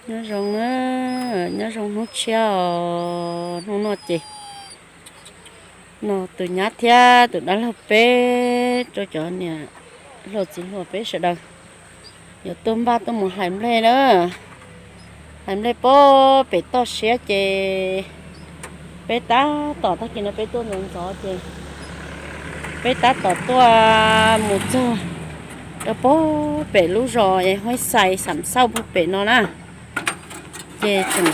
Nyob zoo na, nyob zoo hnub tshiab os, hnub no ces no tus nyab thiab tus dab laug peb rau cov niam hluas txiv hluas peb sawv daws yuav tuaj npaj tuaj mus hlais nplej na. Hlais nplej pem toj siab ces peb tab tom tag kis no peb tuaj ntxov ntxov ces peb tab tom tuaj mus txog rau pem lub zos Huab Xais Xam Xauj pem no na. Ces tseem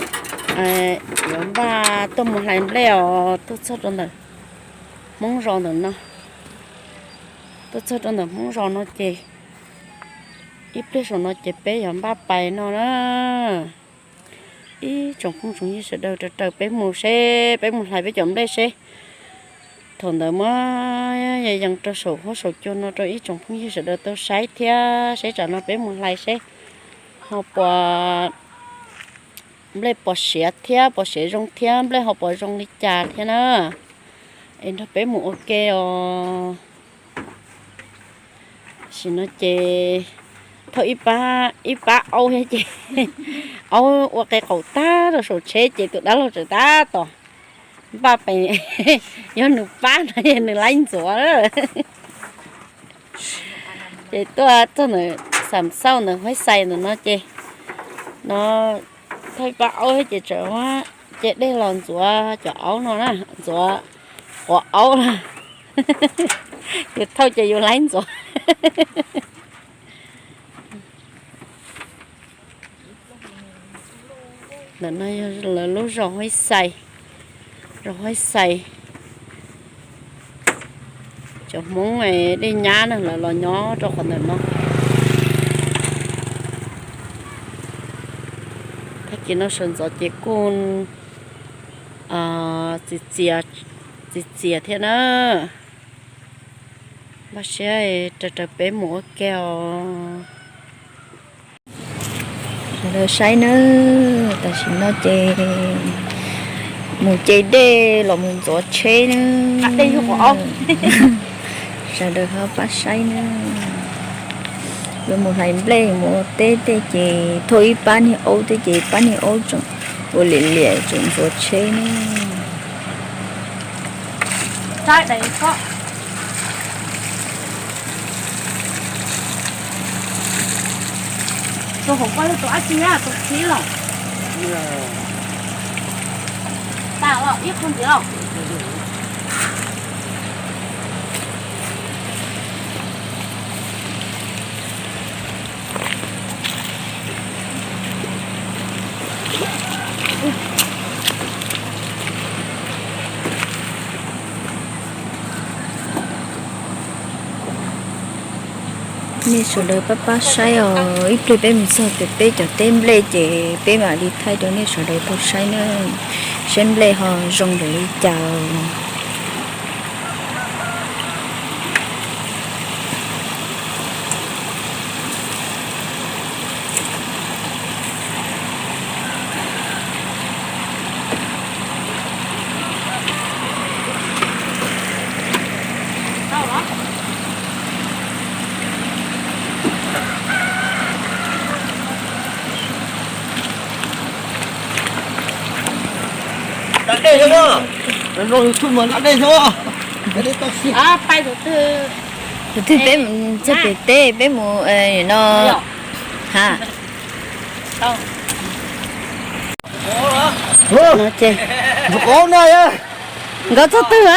yuav npaj tuaj mus hlais nplej os, tuaj txog rau ntawm Hmoob zos ntawm no. Tuaj txog rau ntawm Hmoob zos no ces ib pliag saum no ces peb yuav npaj pais no na. Ib tsoom phooj tsoom ywg sawv daws raws raws peb mus seb, peb mus hlais peb cov nplej seb thaum ntawd muab yees rau saum huab saum cua no rau ib tsoom phooj ywg sawv daws tau saib thiab seb tsam no peb mus hlais seb ho puas nplej puas siav thiab puas siav zoo thiab nplej ho puas zoo li cas thiab na. Es nrog peb mus ua ke os. Tam sim no ces thauj ib pab aub thiab ces aub ua qe qaum tag rau saum tsheb ces tus dab laug tseem tab tom npaj pes, yog nws pab no nws laib ntxuav. Ces tuaj txog ntawm Xam Xauj ntawm Huab Xais ntawm no ces no thauj ib pab aub thiab ces tseem muab ce dej los ntxuav cov aub no na, ntxuav quav aub na. Yus thauj ces yus laib ntxuav. Ntawm no yog lawv lub zos Huab Xais, zos Huab Xais. Cov Hmoob dej nyab na lawv los nyob rau qhov ntawm no. Tag kis no sawv ntxov ces kuj txias txias thiab na. Npaj siab raws raws peb mus ua ke os. Sawv daws saib nawb, tam sim no ces mus ce dej los mus ntxuav tsheb nawb. Sawv daws ho pab saib nawb. Yuav mus hlais nplej mus ua teb tej ces thauj ib pab niag aub tej ces pab niag aub tseem ua liam liam tseem ntxuav tsheb nawb. Tus hauv ko yog tus dab tsi na, tus khib los? Tas los ib qho ntxiv los. Nej sawv daws pab pab saib os, ib pliag peb mus txog pem peb cov teb nplej ces peb mam li thaij rau nej sawv daws tau saib na, saib nplej ho zoo npaum li cas. Hlais dej xwb, hlais dej xwb. Tus twg peb mus txog pem teb peb mus no ha. No ces nkawd txog twg a?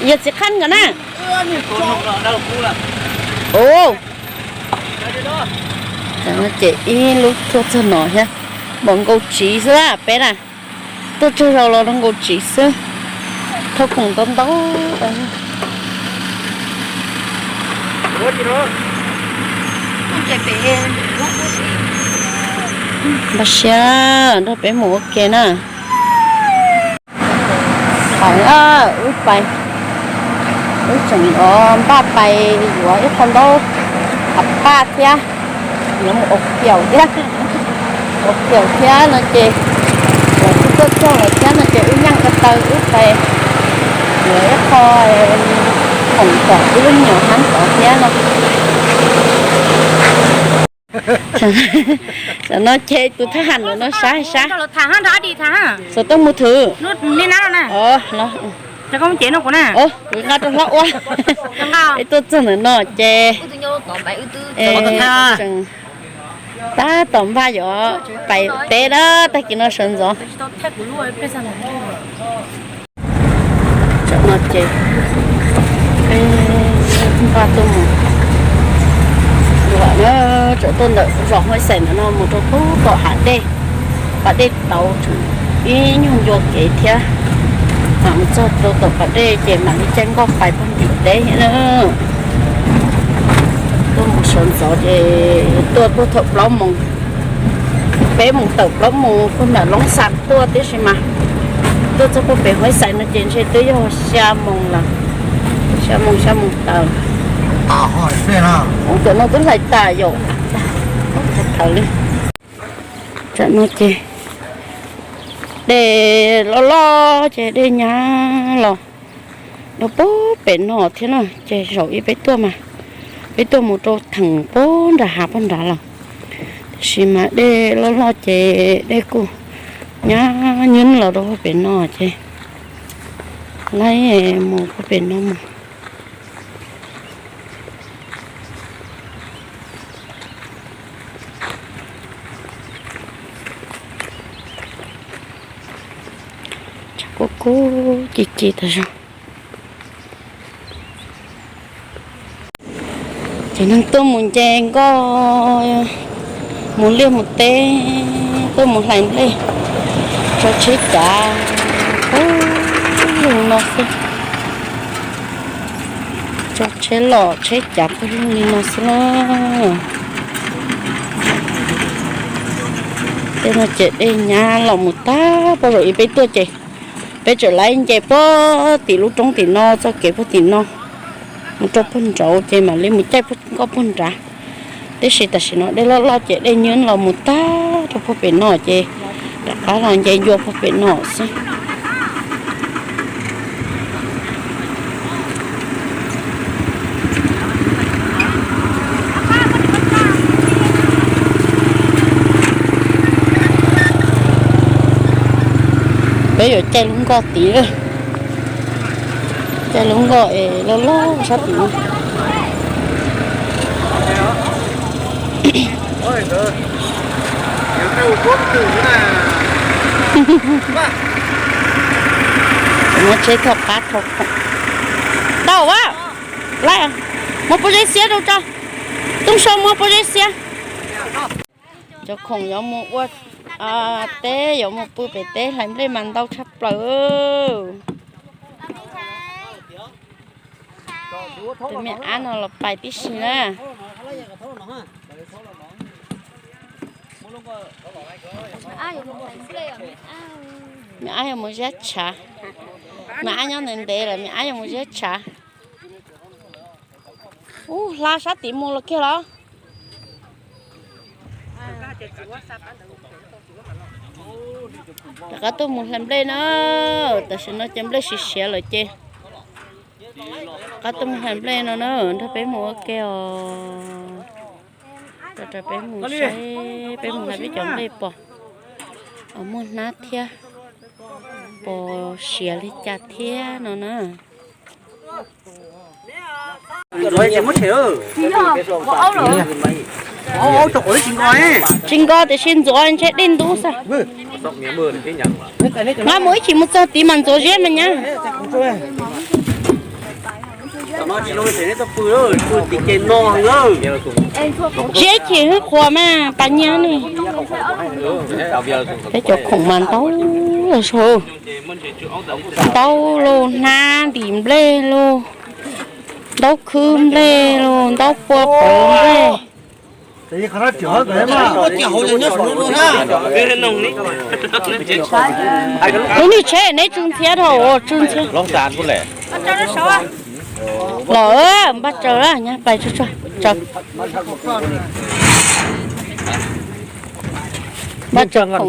Yog txiv qab nkawd na. Ces ib lub tuaj txog no thiab, npaum nkaus tsiv xwb peb na. Tuaj tsaug zog los rau nkaus tsiv xwb, thauj khoom ntau ntau. Npaj siab nrog peb mus ua ke na. Pais, wb pais, wb tseem yuav npaj pais yuav ib qho ntaub hav paj thiab, yuav mus ua kiaum thiab, ua kiaum thiab no ces, tuaj txog lawm thiab no ces wb nyeem ko taw wb pais yuav ib qho khoom tom wb lub me nyuam hab tod thiab no. Tam no ces tus thab ham ntawm no sab sab. Xov tooj mus thwv. Kuv nqa rau hlob ua. Peb tuaj txog ntawm no ces tseem tab tom npaj yuav pais teb na, tag kis no sawv ntxov. Tam no ces peb npaj tuaj mus, tseem tuaj ntawm zos Huaib Xais ntawm no mus rau pem tom hav dej, pas dej tauv tseem ib nyuag ncua kev thiab. Mam mus txog rau tom pas dej ces mam li caij nkoj pais puag ntim teb thiab na. Tuaj mus sawv ntxov ces tuaj puag thaum plaub moos, peb moos tawm plaub moos puag nram Loob Xas tuaj tib si mas tuaj txog puag pem Huaib Xais no ces ntshe twb yog xya moos lawm, xya moos xya moos tawm. Tam no twb hlais tas yom. Tam no ces dej loj loj ces dej nyab los rau puag pem no thiab na. Ces zaum ib peb tuaj mas peb tuaj mus rau theem puag nram hav puag nrad lawm, tiam sis mas dej loj loj ces dej kuj nyab nyab los rau puag pem no ces laib mus puag pem no mus. Tshav kub kub ci ci tas zog. Cov neeg tuaj mus nce nkoj, mus liaj mus teb, tuaj mus hlais nplej, tso tsheb cav pawg lug no xwb. Tso tsheb los tsheb cav pawg lug li no xwb na. Tej no ces dej nyab los mus tag, poj zaum ib peb tuaj ces peb tseem laib nce puag tim lub roob tim no, txoj kev puag tim no mus rau puag nraud ces mam li mus caij puag nkoj puag nrad. Tiam sis tam sim no dej loj loj ces dej nyab los mus tag rau puag pem no ces rov qab los nce ncua puag pem no xwb. Peb yuav caij lub nkoj tid, caij lub nkoj es loj loj sab tid. Muab tsheb thauj qab thauj khoom. Tau a, muab pob zeb xiab rau tso. Tooj Sau muab pob zeb xiab. Cov khoom yuav mus ua teb, yuav mus pw pem teb hlais nplej mas ntau tshaj plaws. Tus me ab no los pais tib si na. Me ab yuav mus ziab tshav. Me ab nyob ntev ntev lawm, me ab yuav mus ziab tshav. Ub, hla sab tid mus los kiag los? Rov qab tuaj mus hlais nplej na. Tam sim no ces nplej siav siav lawm ces rov qab tuaj mus hlais nplej no na, nrog peb mus ua ke os. Rau peb mus saib, peb mus hlais peb cov nplej pom muaj hnab thiab, pom siav li cas thiab no na. Tsis nkos tiam sis ntxuav ntshe dej ntub xwb. Nqa mus ib chim mus txog tid mas ntxuav ziab mas nyab. Ziab ib chim hwb qhuas mas pas nyiag ne. Peb cov khoom mas ntau lauj, ntaub lauj, hnab ntim nplej lauj, ntaub khwb nplej lauj, ntaub pua pawv nplej. Lub niag tsheb neb tsw ntxhiab dhau, tsw ntxhiab. Los npaj tsaws nyab pais tsuag tsuag. Npaj tsaws khoom,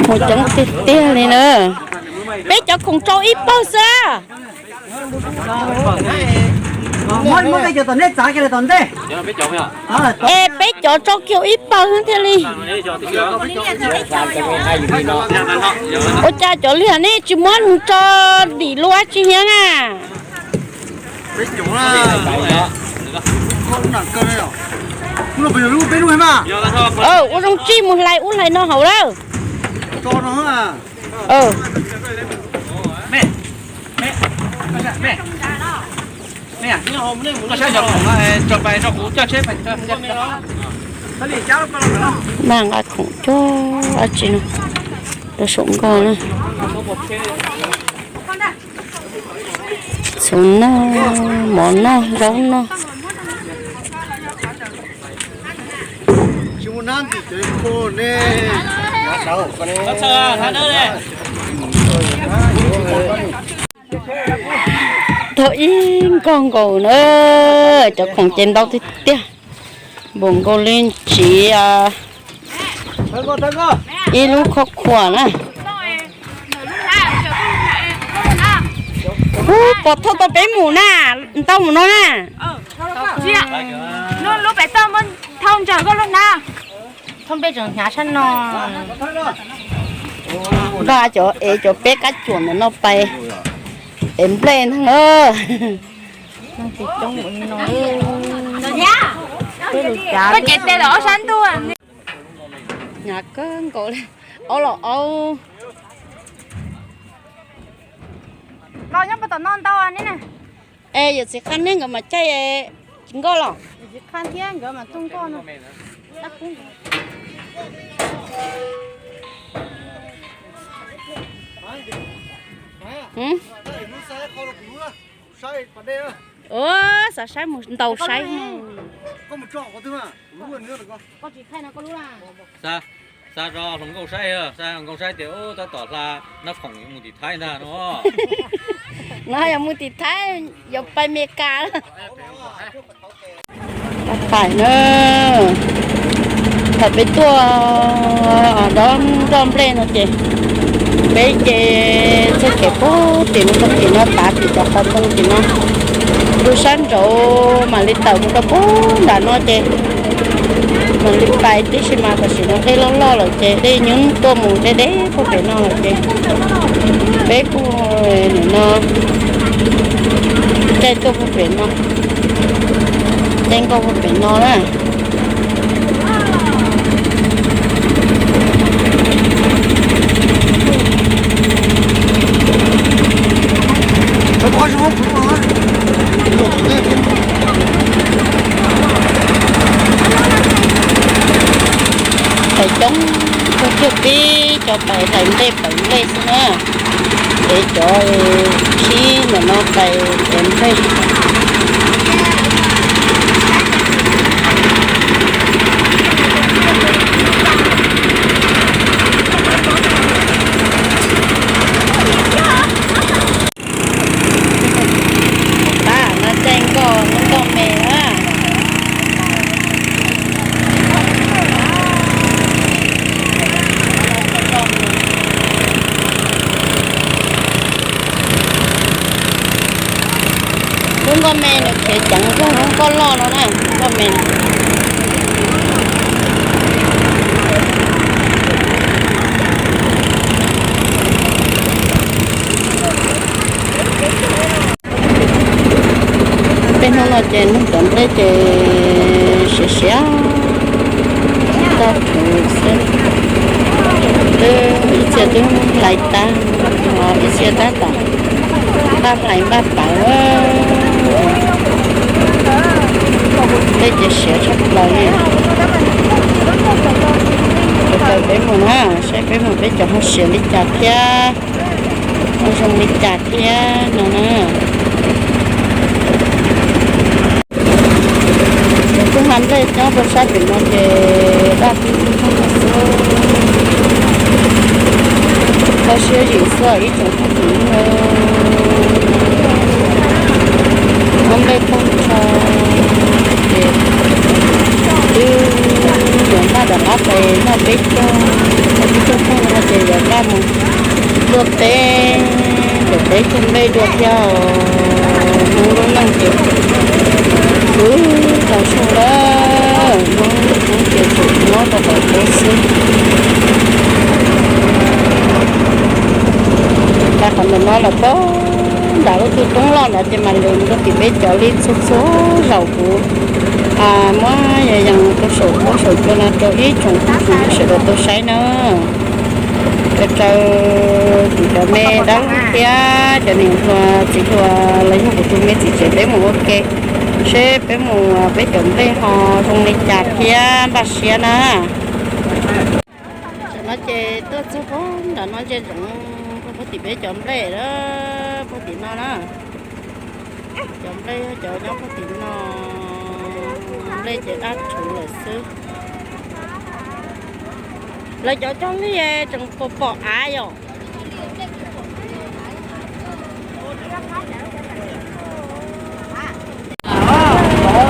mus coob tiag tiag li na. Peb cov khoom tsau ib pawg xwb. Muab, muab peb cov tom ntej txav kiag los tom ntej. Es peb cov tso kiag ib pawg thiaj li. Ua cas cov liag nej tsis muab nws tso dim lub dab tsi thiab na? Ua zoo tsij mus hlais ub hlais no hauv lawm. Nqa khoom cuag dab tsi no rau saum nkoj na. Txhuv noj, mov noj, zaub noj. Tau ib nkoj nkaus na, cov khoom ces ntau tiag tiag, npaum nkaus li tsiv ib lub khob khuam na. Ub, pov thauj tau peb mus na, ntau mus no na. Npaj cov ev cov peb kab cuam ntawm no pais ev nplej ntag. Hnyav kawg nkaus li, aub los aub. Es yawm txiv Qha Niab nkawd mas caij tsis nkoj los? Xav saib mus ntaus saib. Xa rau hluas nkauj saib, xa hluas nkauj saib tias tab tom hla nab khoom mus tim Thaib ntag no. No yog mus tim Thaib, yog pais Meskas. Pais na, thaum peb tuaj dob nroj nplej no ces peb ces txoj kev puag tim no, puag tim no tav tim cov qhov ntoo tim no, lub sab nraud mam li tawm mus rau puag nram no ces mam li pais tib si mas tam sim no dej loj loj lawm ces dej nyuab tuaj mus deb deb puag pem no lawm ces peb kuj nim no caij tuaj puag pem no, caij nkoj puag pem no na. Pais coob, coob tiag, peb cov pais hlais nplej pais nplej xwb na. Es cov khib ntawm no pais ev nplej. Pab no caij nkoj, nkoj me na. Lub nkoj me nws khiav ceev nkaus lub nkoj loj no na, nkoj me. Tej hnub no ces neeg cov nplej ces siav siav tag kuv xwb. Twb ib txhia twb hlais tag, ib txhia tab tom npaj hlais npaj pawv. Tej ces siav tshaj plaws li. Ces peb mus na, saib peb mus peb cov ho siav li cas thiab, ho zoo li cas thiab no na. Kuv kuj hla nplej nyob rau sab pem no ces daj tib tug xwb, kho siab zim xwb ib tsoom phooj ywg. Hla nplej tag nrho ces twb yuav npaj rov qab pais noj peb caug, noj peb caug tag no ces yuav npaj mus luaj teb, npaj teb cuag nplej dua thiab. Hnub lub neej ces Ub, tau sub lawm, muab lub toob ces tsum muab rau tom teb xwb. Tag qhov ntawm no los pab nram lub tug toob loj ntawd ces mas lug rau tim peb cov li txhua txhua zaus kuv muab yog yees rau saum huab saum cua no rau ib tsoom tub txhua sawv daws tau saib na. Rau rau kuv cov me dab laug thiab cov niam hluas txiv hluas los yog kuv tus me txiv tsev peb mus ua ke seb peb mus peb cov nplej ho zoo li cas thiab npaj siab na. Tam no ces tuaj txog pab nram no ntsia ntsoov rau puag tim peb cov nplej a, puag tim no na. Cov nplej cov nyob puag tim no, nplej ces dab tshuv lawm xwb. Lawv cov cog liaj tseem pom pom av yom.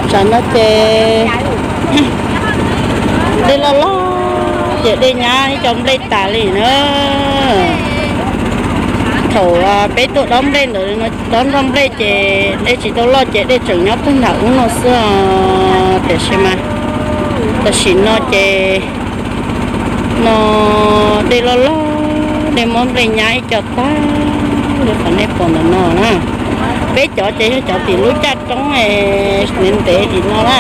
Tsam no ces dej loj loj ces dej nyab ib co nplej tas li na. Thaum peb tuaj dob nplej ntawd, dob nroj nplej ces dej tsis tau loj ces dej tseem nyob puag nram ub no xwb os. Tiam sis mas tam sim no ces no dej loj loj, dej muab nplej nyab ib co tag li qhov nej pom ntawm no na. Peb cov ces yog cov tim lub caj roob ntev ntev tim no na.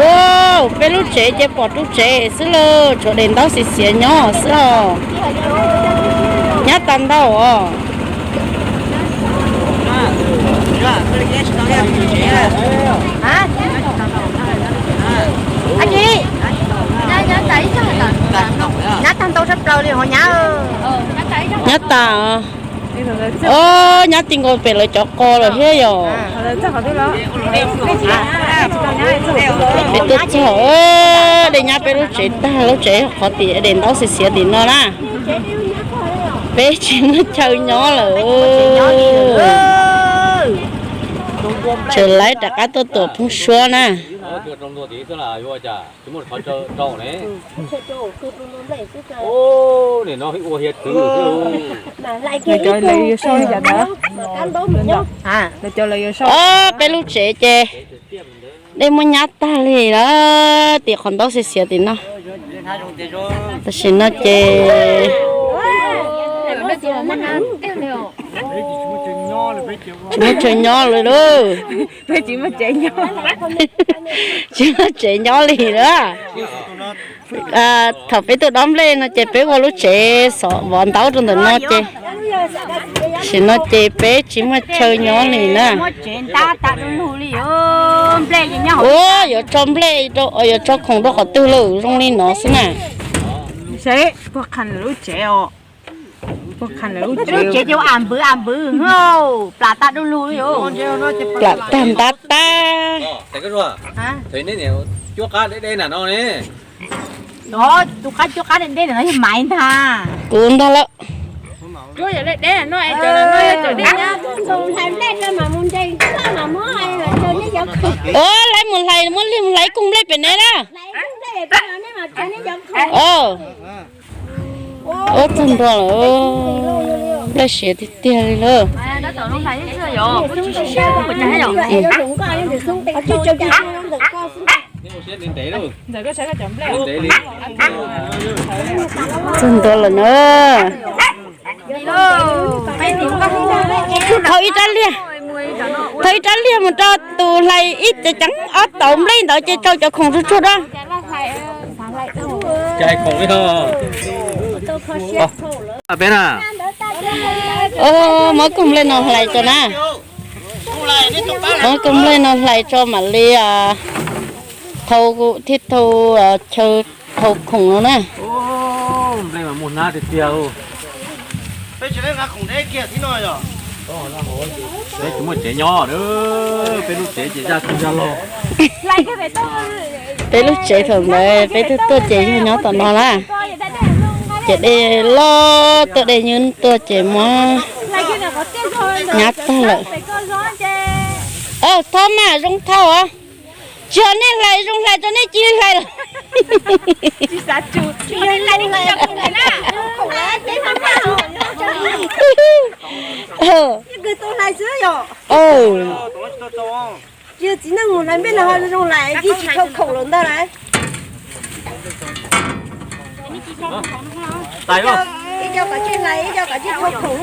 Ua, peb lub tsev ces pom lub tsev xwb lauj, tshuav daim ntaub xiav xiav nyob xwb os. Nyab tag ntau os. Nyab tag ntau sab plaws li ho nyab. Nyab tag. Os, nyab ti nkaus pem lawv cov qos lawm thiab yom. Peb tuaj txog, dej nyab peb lub tsev tag, lub tsev qhov tim daim ntaub xiav xiav tim no na. Peb tsis muaj chaw nyob lawm. Tseem laib rov qab tuaj tuam phooj suab na. Os, peb lub tsev ces dej muab nyab tag li lawm, tim qhov ntaub xiav xiav tim no. Tam sim no ces tsis muaj chaw nyob lawm lauj. Tsis muaj tsev nyob li lawm. Thaum peb tuaj dob nplej no ces peb ua lub tsev xov vov ntaub rau ntawm no ces, tam sim no ces peb tsis muaj chaw nyob li na. Ua, yuav tso nplej, yuav tso khoom rau qhov twg lawm zoo li no xwb na. Lub tsev ces am npwv am npwv, plam tag du lug li. Plam tag ntab tag. Tus qab cuab qab deb deb no yog Maiv ntag. Kuv ntag lawm. Hlais mus hlais, muab lig mus hlais ib koog nplej pem ne na. Ua txog ntua lawm, nplej siav tiag tiag li lawm. Txog ntua lawm na. Thau ib rab liag, thau ib rab liag mus rau tus hlais ib ceev ceev ob tauv nplej ntawd ces rau cov khoom tsuag tsuag da. Muab koog nplej no hlais tso na. Muab koog nplej no hlais tso mam li thau, thiaj thau chaw, thau khoom no na. Peb tsis muaj tsev nyob, peb lub tsev ces zaj twg zaj loj. Peb lub tsev thaum ntawd peb twb tuaj ces yog nyob tom no na. Ces dej loj tuaj dej nywb tuaj ces muab nyab tag lawm. Thau mas zoo thau os. Tsis yog nej hlais zoo hlais rau nej cia li hlais lawm. Yog txiv neej mus hlais nplej los ho zoo lawm, yeej tsis thau khoom lawm ntag lawm. Ib co kom tsij hlais, ib co kom tsij thau khoom.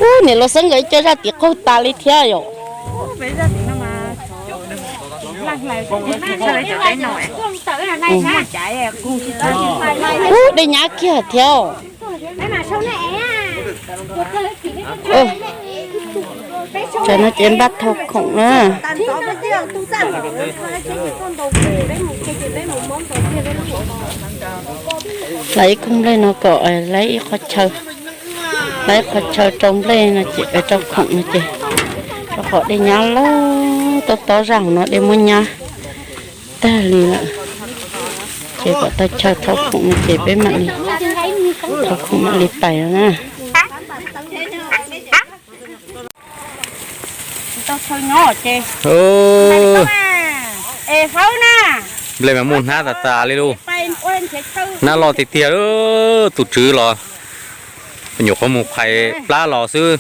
Ub, niam laus Xeeb nkawd ib co zaj tim qaug tas li thiab yom. Ub, dej nyab kiag thiab. Tsam no ces npaj thau khoom na. Laib ib koog nplej no kom laib ib qho chaw, laib ib qho chaw rau nplej no ces rau khoom no ces, rau qhov dej nyab loj tob tob zaj hauv no dej muab nyab tag li lawm. Ces kom tau chaw thau khoom no ces peb mam li thau khoom mam li pais no na. Nplej mas muaj hnab tas tas li lauj. Hnab loj tiag tiag, tus tswv los nyuam qhuav mus phais plab los xwb,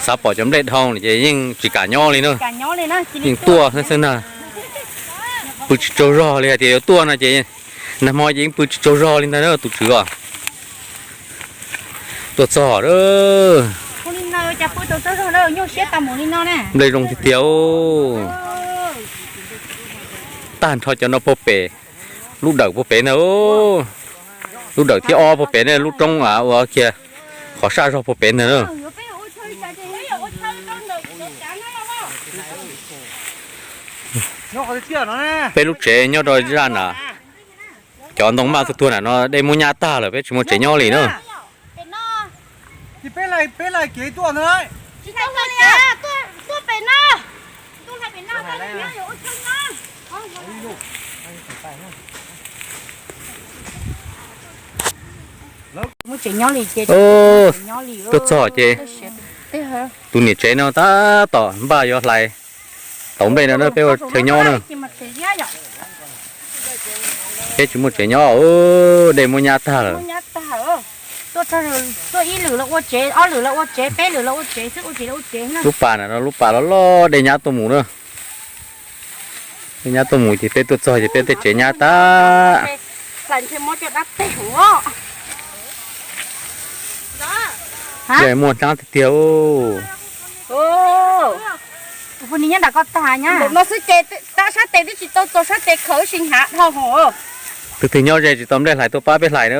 xav pom cov nplej dhau ces yeej tsis kam nyob li na, yeej tuaj xwb xwb na. Pw tsis tsaug zog li, hais tias yuav tuaj no ces nag hmo ces yeej pw tsis tsaug zog li ntag na tus tswv os. Tuaj txog, nplej zoo tiag tiag. Tag nrho cov no puag pem, lub dawm puag pem ntag, lub dawm thib ob puag pem na, lub roob uas kiag qhov saj zog puag pem ntag na. Peb lub tsev nyob rau zaj na, cov ntoo maj tuag tuag na no dej muab nyab tag lawm, peb tsis muaj tsev nyob li na. Tuaj txog ces tus niam tsev no tab tom npaj yuav hlais tauv nplej no na, peb ua chaw nyob na. Peb tsis muaj tsev nyob, dej muab nyab tag lawm. Tuaj ib lwm los ua tsev, ob lwm los ua tsev, peb lwm los ua tsev xwb, ua tsev los ua tsev na. Lub pas na no, lub pas loj loj dej nyab tuaj mus na. Dej nyab tuaj mus ces peb tuaj txog ces peb tej tsev nyab tag. Muaj hnab tiag tiag. Tus twg nyob ze tsis tau txog sab tes khaws ib si hnyav dhau hos. Tus twg nyob ze tsis tau nplej hlais tuaj pab peb hlais na.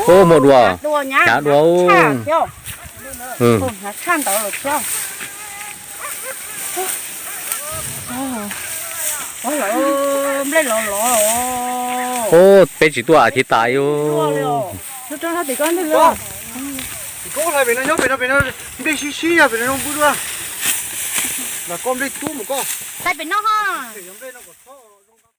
Muaj dua, hnyav dua. Peb tsis tuaj as thiv tas. Koj hlais pem no nyob pem no, pem no nplej sib sib yog pem no zoo pw dua. Los koj nplej tub mus koj. Hlais pem no ho.